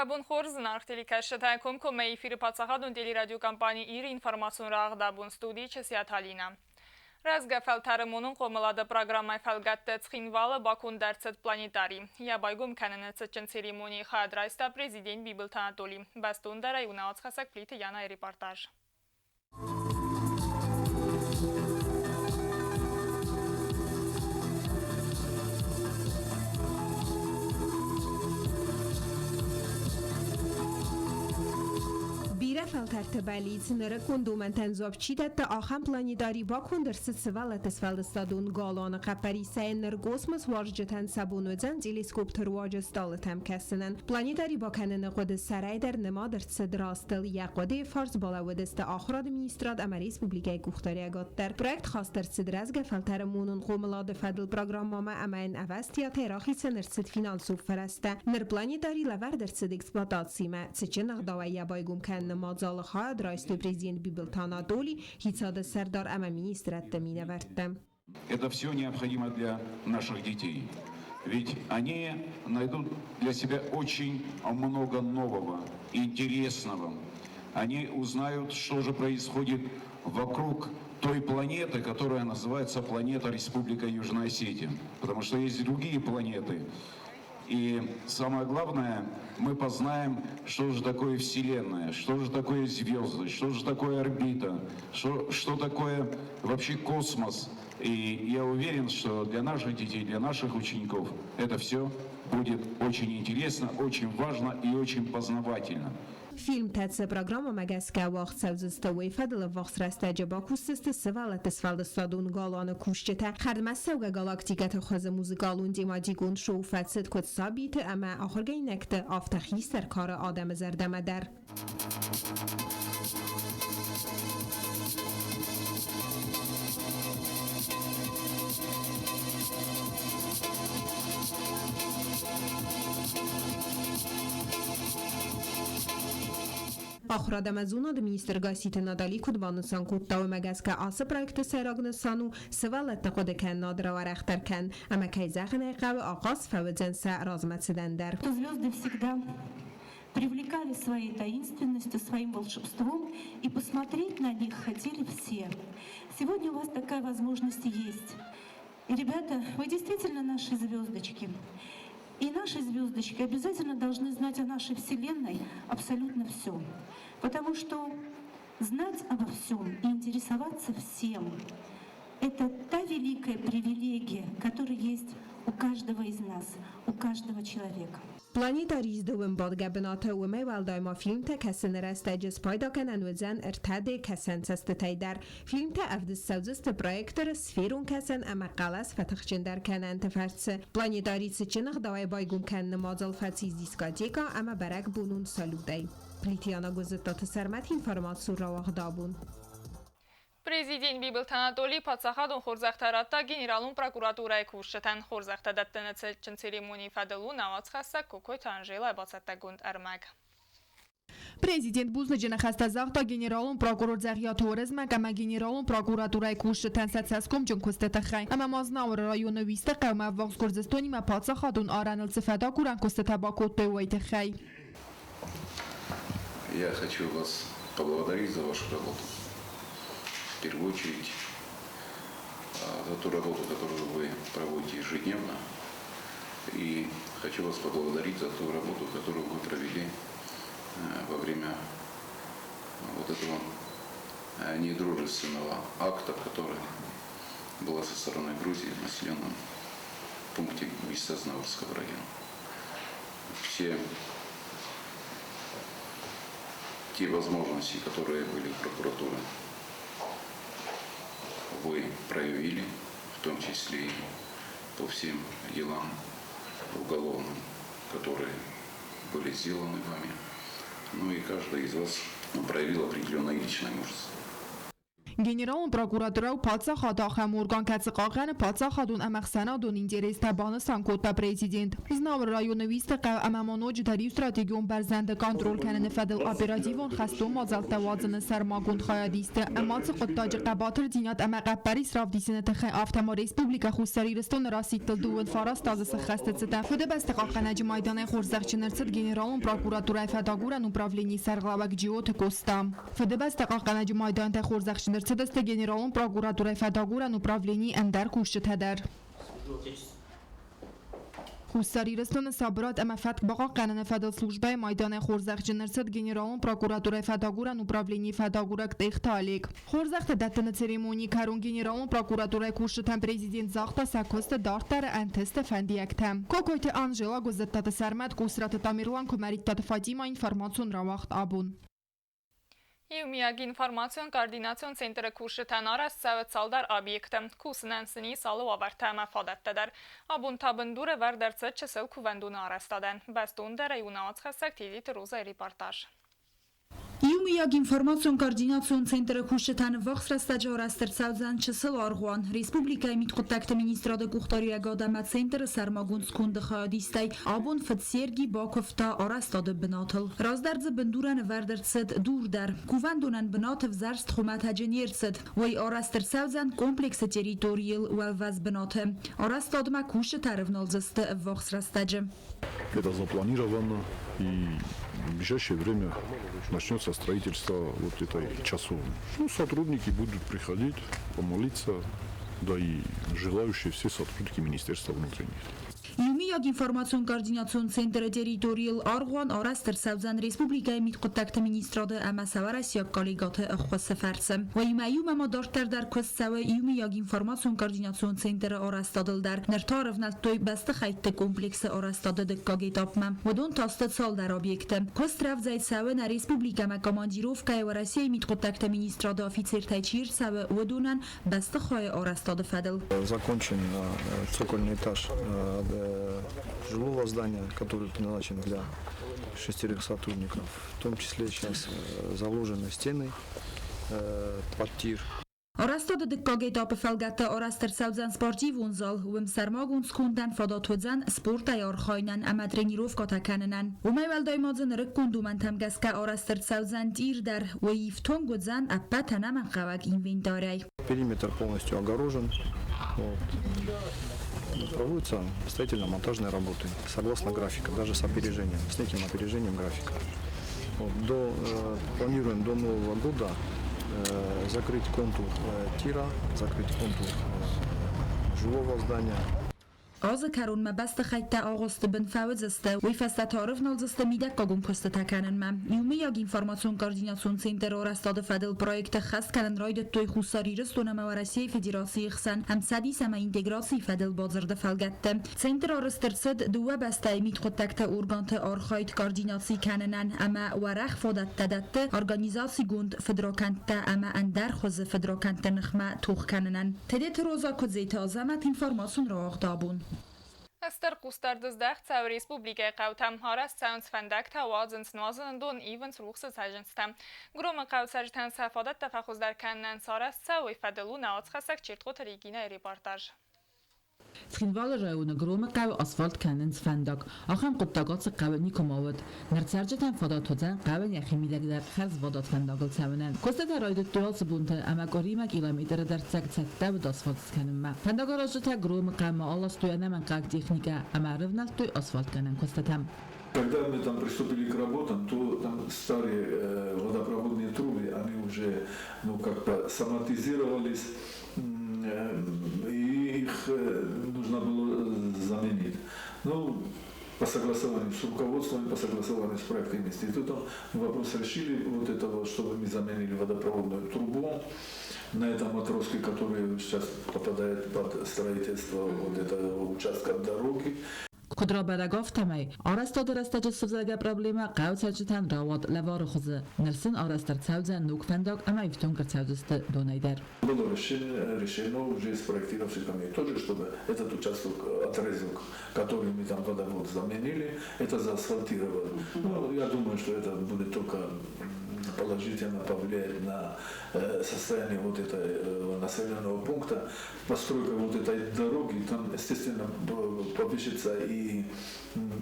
Уӕ бон хорз, зынаргъ телекӕсджытӕ! Комкоммӕ эфиры паддзахадон телерадиокомпани «Ир» информацион рӕгъдабон студийы Чысиаты Алинӕ. Рӕзгӕ фӕлтӕры монон хъомылады программӕйы фӕлгӕтты Цхинвалы баконд ӕрцыд планетарий. Йӕ байгом кӕныны цытджын церемонийы хайад райста президент Бибылты Анатоли. Бӕстондӕрӕй уынауацхӕссӕг Плиты Янайы репортаж. Бирӕ фӕлтӕрты бӕллиц нырыккон домӕнтӕн дзуапп чи дӕтты, ахӕм планетарий баконд ӕрцыд сывӕллӕтты сфӕлдыстадон галуаны хъӕппӕрисӕй. Ныр космос уарзджытӕн сӕ бон уыдзӕн телескопты руаджы стъалытӕм кӕсынӕн. Планетарий бакӕныны хъуыды сӕрӕй дӕр нымад ӕрцыд растыл. Йӕ хъуыдыйы фарс балӕууыдысты ахуырады министрад ӕмӕ республикӕйы къухдариӕгад дӕр. Проект хаст ӕрцыд рӕзгӕ фӕлтӕры монон хъомылады фӕдыл программӕмӕ ӕмӕ йын ӕвӕстиатӕй рахицӕн ӕрцыд финансон фӕрӕзтӕ. Ныр планетарий лӕвӕрд ӕрцыд эксплуатацимӕ. Цытджын ӕгъдауӕй йӕ байгом кӕныны мадзалы хайад райстой президент Бибылты Анатоли, хицауады сӕрдар ӕмӕ министрӕдты минӕвӕрттӕ. Это все необходимо для наших детей. Ведь они найдут для себя очень много нового, интересного. Они узнают, что же происходит вокруг той планеты, которая называется планета Республика Южная Осетия. Потому что есть другие планеты. И самое главное, мы познаем, что же такое Вселенная, что же такое звезды, что же такое орбита, что такое вообще космос. И я уверен, что для наших детей, для наших учеников это все будет очень интересно, очень важно и очень познавательно. Фильмтӕ цы программӕмӕ гӕсгӕ уагъд цӕудзысты, уый фӕдыл ӕввахс рӕстӕджы бакусдзысты сывӕллӕтты сфӕлдыстадон галуаны кусджытӕ. Хӕрдмӕ цӕугӕ галактикӕты хуызы музыкалон тематикон шоу фӕцыд куыд сабиты ӕмӕ ахуыргӕнинӕгты, афтӕ хистӕр кары адӕмы зӕрдӕмӕ дӕр. Ахуырад ӕмӕ зонады министр Гасситы Натали куыд банысан кодта, уымӕ гӕсгӕ ацы проекты сӕйраг нысан у сывӕллӕтты хъуыды кӕнынад рауӕрӕхдӕр кӕн ӕмӕ, кӕй зӕгъын ӕй хъӕуы, ахъаз фӕуыдзӕн сӕ размӕцыдӕн дӕр. Звезды всегда привлекали своей таинственностью, своим волшебством, и посмотреть на них хотели все. Сегодня у вас такая возможность есть. И, ребята, вы действительно наши звездочки. И наши звездочки обязательно должны знать о нашей Вселенной абсолютно все. Потому что знать обо всем и интересоваться всем – это та великая привилегия, которая есть у каждого из нас, у каждого человека. Планетарий дыууын бадгӕ бынаты, уымӕй уӕлдай ма фильмтӕ кӕсыны рӕстӕджы спайда кӕнӕн уыдзӕн ӕртӕ D кӕсӕнцӕстытӕй дӕр. Фильмтӕ ӕвдыст цӕудзысты проекторы сферон кӕсӕн ӕмӕ хъӕлӕс фӕтыхджындӕр кӕнӕнты фӕрцы. Планетарий цытджын ӕгъдауӕй байгом кӕныны мадзал фӕцис дискотекӕ ӕмӕ бӕрӕгбонон салютӕй. Плитиана Гуызыттаты Сӕрмӕт информацион рауагъдабон. Президент Бибылты Анатолий паддзахадон хорзӕхтӕ радта Генералон прокуратурӕйы кусджытӕн. Хорзӕхтӕ дӕттыны цытджын церемонийы фӕдыл у нӕ уацхӕссӕг Кокойты Анжелӕ бацӕттӕгонд ӕрмӕг. Президент бузныджы ныхӕстӕ загъта генералон прокурор Дзӕгъиаты Уырызмӕг ӕмӕ генералон прокуратурӕйы кусджытӕн сӕ цӕсгомджын куысты тыххӕй ӕмӕ ма Знауыры районы Уисты хъӕумӕ ӕввахс Гуырдзыстонимӕ паддзахадон арӕныл цы фӕдагурӕн куыстытӕ бакодтой, уый тыххӕй. Я хочу вас поблагодарить за вашу работу. В первую очередь за ту работу, которую вы проводите ежедневно. И хочу вас поблагодарить за ту работу, которую вы провели во время вот этого недружественного акта, который была со стороны Грузии в населенном пункте Усть-Знаурского района. Все те возможности, которые были у прокуратуры, вы проявили, в том числе и по всем делам уголовным, которые были сделаны вами. Ну и каждый из вас проявил определенное личное мужество. Генералон прокуратурӕ у паддзахады ахӕм орган, кӕцы хъахъхъӕны паддзахадон ӕмӕ ӕхсӕнадон интерестӕ, банысан кодта президент. Знауыры районы Уисты хъӕу ӕмӕ ма ноджыдӕр иу стратегион бӕрзӕнды контроль кӕныны фӕдыл оперативон хӕстон мадзӕлттӕ уадзыны сӕрмагонд хайадисты ӕмӕ ацы хъуыддаджы хъӕбатырдзинад ӕмӕ хъӕппӕрис равдисыны тыххӕй, афтӕ ма Республикӕ Хуссар Ирыстоны расидтыл 29 азы сӕххӕсты цытӕн Фыдыбӕсты хъахъхъӕнӕджы майданӕй хорзӕхджын ӕрцыд Генералон прокуратурӕйы фӕдагурӕн управленийы сӕргълӕууӕг Джиоты Къоста. Фыдыбӕстӕ хъахъхъӕнӕджы майдантӕ хорзӕхджын ӕрцыдысты Генералон прокуратурӕйы фӕдагурӕн управленийы ӕндӕр кусджытӕ дӕр. Хуссар Ирыстоны сабырад ӕмӕ фӕтк бахъахъхъӕныны фӕдыл службӕйы майданӕй хорзӕхджын ӕрцыд Генералон прокуратурӕйы фӕдагурӕн управленийы фӕдагурӕг Тъехты Олег. Хорзӕхтӕ дӕттыны церемонийы кӕрон Генералон прокуратурӕйы кусджытӕн президент загъта сӕ куысты дарддӕры ӕнтысты фӕндиӕгтӕ. Кокойты Анжела, Гуыззыдтаты Сӕрмӕт, Къусраты Тамерлан, Куымӕридтаты Фатимӕ, информацион рауагъд абон. Иумиаг информацион-координацион центры кусджытӕн арӕзт цӕуы цалдӕр объекты. Кусынӕн сын ис алы уавӕртӕ ӕмӕ фадӕттӕ дӕр. Абон та бындур ӕвӕрд ӕрцыд чысыл кувӕндоны арӕзтадӕн. Бӕстондӕрӕй у науӕдзхӕссӕг Тедеты Розайы репортаж. Иумиаг информацион-координацион центры кусджытӕн ӕввахс рӕстӕджы арӕзт ӕрцӕудзӕн чысыл аргъуан. Республикӕйы мидхъуыддӕгты министрады къухдариуӕгад ӕмӕ центры сӕрмагонд сконды хайадистӕй абон фыд Серги бакуывта арӕзтады бынатыл. Раздӕр дзы бындурӕн ӕвӕрд ӕрцыд дур дӕр. Кувӕндонӕн бынат ӕвзӕрст хуымӕтӕджы не рцыд. Уый арӕзт ӕрцӕудзӕн комплексы территорийыл уӕлвӕз бынаты. Арӕзтадмӕ кусджытӕ ӕрывналдзысты ӕввахс рӕстӕджы. Это запланировано, и в ближайшее время начнется строительство вот этой часовни. Ну, сотрудники будут приходить, помолиться, да и желающие все сотрудники Министерства внутренних дел. Иумиаг информацион-координацион центры территорийыл аргъуан арӕзт ӕрцӕудзӕн республикӕйы мидхъуыддӕгты министрады ӕмӕ сӕ уӕрӕсейаг коллегӕты ӕххуысы фӕрцы. Уыимӕ иумӕ ма дарддӕр дӕр куыст цӕуы иумиаг информацион-координацион центры арӕзтадыл дӕр. Ныр та ӕрӕвнӕлдтой бӕстыхӕйтты комплексы арӕзтады дыккаг этапмӕ. Уыдон та сты цалдӕр объекты. Куыст рӕвдзӕй цӕуы нӕ республикӕмӕ командировкӕйы Уӕрӕсейы мидхъуыддӕгты министрады офицертӕй чи ӕрцӕуы, уыдонӕн бӕстыхайы арӕзтады фӕдыл. Закончен цокольный этаж жилого здания, который предназначен для шестерых сотрудников. В том числе сейчас заложены стены квартир. Арӕзтады дыккаг этапы фӕлгӕтты арӕзт ӕрцӕудзӕн спортивон зал, уым сӕрмагонд скондӕн фадат уыдзӕн спортӕй архайынӕн ӕмӕ тренировкӕтӕ кӕнынӕн. Уымӕй уӕлдай ма дзы нырыккон домӕнтӕм гӕсгӕ арӕзт ӕрцӕудзӕн тъир дӕр, уый ифтонг уыдзӕн ӕппӕт ӕнӕмӕнгхъӕуӕг инвентарӕй. Периметр полностью огорожен. Вот. Проводятся строительно-монтажные работы согласно графика, даже с опережением, с неким опережением графика. Вот, планируем до Нового года закрыть контур тира, закрыть контур жилого здания. Азы кӕронмӕ бӕстыхӕйттӕ агъуысты бын фӕуыдзысты, уый фӕстӕ та ӕрывналдзысты мидӕггагон куыстытӕ кӕнынмӕ. Иумӕйаг информацион-координацион центры арӕзтады фӕдыл проекты ӕххӕст кӕнын райдыдтой Хуссар Ирыстон ӕмӕ Уӕрӕсейы Федерацийы хсӕн ӕмцӕдис ӕмӕ интеграцийы фӕдыл бадзырды фӕлгӕтты. Центр арӕзт ӕрцыд дыууӕ бӕстӕйы мидхъуыддӕгты органты архайд координаци кӕнынӕн ӕмӕ уӕрӕх фадӕттӕ дӕтты организацигонд фыдракӕндтӕ ӕмӕ ӕндӕр хуызы фыдракӕндты ныхмӕ тох кӕнынӕн. Тедеты Роза Куыдзеты Азӕмӕт информацион рауагъд абон. Стыр хъусдард здӕхт цӕуы республикӕйы хъӕутӕм. Арӕзт цӕуынц фӕндӕгтӕ, уадзынц нуазыны дон, ивынц рухсы цӕджындзтӕ. Громы хъӕуы цӕрджытӕн сӕ фадӕттӕ фӕхуыздӕр кӕнынӕн цы арӕзт цӕуы, уый фӕдыл у нӕ уацхӕссӕг Чертхъоты Регинӕйы репортаж. Цхинвалы районы Громы хъӕуы асфальт кӕнынц фӕндаг. Ахӕм хъуыддаг ацы хъӕуы никуыма уыд. Ныр цӕрджытӕн фадат уыдзӕн хъӕуӕн йӕхи мидӕг дӕр хӕрзвадат фӕндагыл цӕуынӕн. Куыстытӕ райдыдтой алцы бонты ӕмӕ къуыримӕ километры дӕрддзӕг цӕттӕ уыд асфальт скӕнынмӕ. Фӕндагаразджытӕ Громы хъӕумӕ аластой ӕнӕмӕнгхъӕуӕг техникӕ ӕмӕ ӕрывнӕлдтой асфальтгӕнӕн куыстытӕм. Когда мы там приступили к работам, то там старые водопроводные трубы, они уже, ну, как-то самортизировались, и их нужно было заменить. Ну, по согласованию с руководством, по согласованию с проектным институтом вопрос решили вот этого, чтобы мы заменили водопроводную трубу на этом отростке, который сейчас попадает под строительство вот этого участка дороги. Куыд рабӕрӕг, афтӕмӕй арӕзтады рӕстӕджы сывзӕргӕ проблемӕ хъӕуы цӕрджытӕн рауад лӕвары хуызы. Ныр сын арӕзт ӕрцӕудзӕн ног фӕндаг ӕмӕ ифтонг ӕрцӕудзысты донӕй дӕр. Было решено уже с проектировщиками тоже, чтобы этот участок, отрезок, который мы там водовод заменили, это заасфальтировали. Ну, я думаю, что это будет только Положительно повлияет на состояние вот этого населенного пункта. Постройка вот этой дороги, там, естественно, повысится и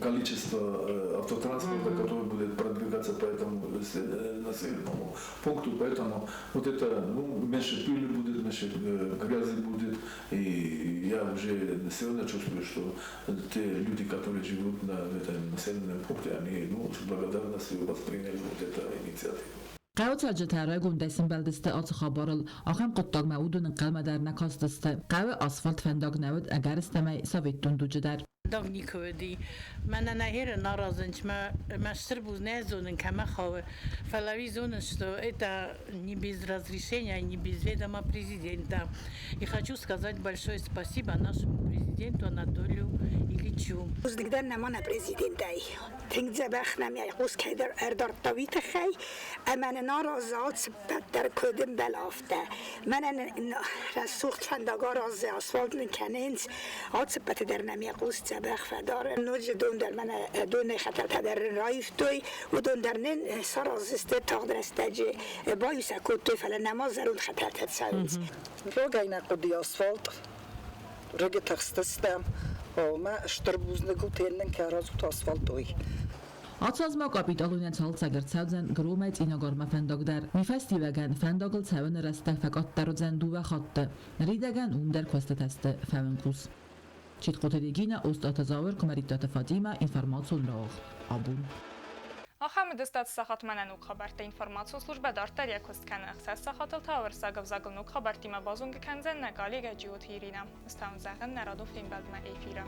количество автотранспорта, который будет продвигаться по этому населенному пункту. Поэтому вот это, ну, меньше пыли будет, меньше грязи будет. И я уже сегодня чувствую, что те люди, которые живут на этом населенном пункте, они, ну, с благодарностью восприняли вот эту инициативу. Хъӕуы цӕрджытӕ райгондӕй сӕмбӕлдысты ацы хабарыл. Ахӕм хъуыддагмӕ уыдон ӕнхъӕлмӕ дӕр нӕ кастысты. Хъӕуы асфальт фӕндаг нӕ уыд, ӕгӕрыстӕмӕй, советон дуджы дӕр. Фӕндаг никуы уыди. Мӕнӕ нӕ херы аразынц, мӕ стыр буз нӕ зонын, кӕмӕ хауы, фӕлӕ уый зонын, что это не без разрешения, не без ведома президента. И хочу сказать большое спасибо нашему президенту Анатолию Ильичу. Бузныг дӕн нӕ мӕнӕ президентӕй. Тынг дзӕбӕх нӕм йӕ хъус кӕйдӕр ӕрдардта, уый тыххӕй ӕмӕ нын аразы алцыппӕт дӕр куыд ӕмбӕлы, афтӕ. Мӕнӕ нын рӕсугъд фӕндаг аразы, асфальт нын кӕнынц, алцыппӕты дӕр нӕм йӕ хъус дзӕбӕх фӕдары. Ноджы дон дӕр мӕнӕ донӕй хӕтӕлтӕ дӕр ын раивтой, уыдон дӕр нын сараздзысты тагъд рӕстӕджы. Баиу сӕ кодтой, фӕлӕ нӕма зӕронд хӕтӕлтӕ цӕуынц. Рогӕй нӕ хъуыди асфальт, рыгы тыхстыстӕм, омӕ стыр бузныг ут, нын кӕй аразут асфальт, уый. Ацы аз ма капиталонӕй цалцӕг ӕрцӕудзӕн Громӕй Цъинагармӕ фӕндаг дӕр. Уый фӕстиуӕгӕн фӕндагыл цӕуыны рӕстӕг фӕкъаддӕр уыдзӕн дыууӕ хатты. Ныридӕгӕн уым дӕр куыстытӕ сты фӕуынхъус. Читкъоты Регинӕ, Остъаты Зауыр, Куымӕридтаты Фатимӕ, информацион рауагъд. Абон. Ахӕм уыдысты сахатмӕ нӕ ног хабӕрттӕ. Информацион службӕ дарддӕр йӕ куыст кӕны. Ӕхсӕз сахатыл та уырыссаг ӕвзагыл ног хабӕрттимӕ базонгӕ кӕндзӕн нӕ коллегӕ Джиоты Иринӕ. Ӕз та уын зӕгъын нӕ радон фембӕлдмӕ эфиры.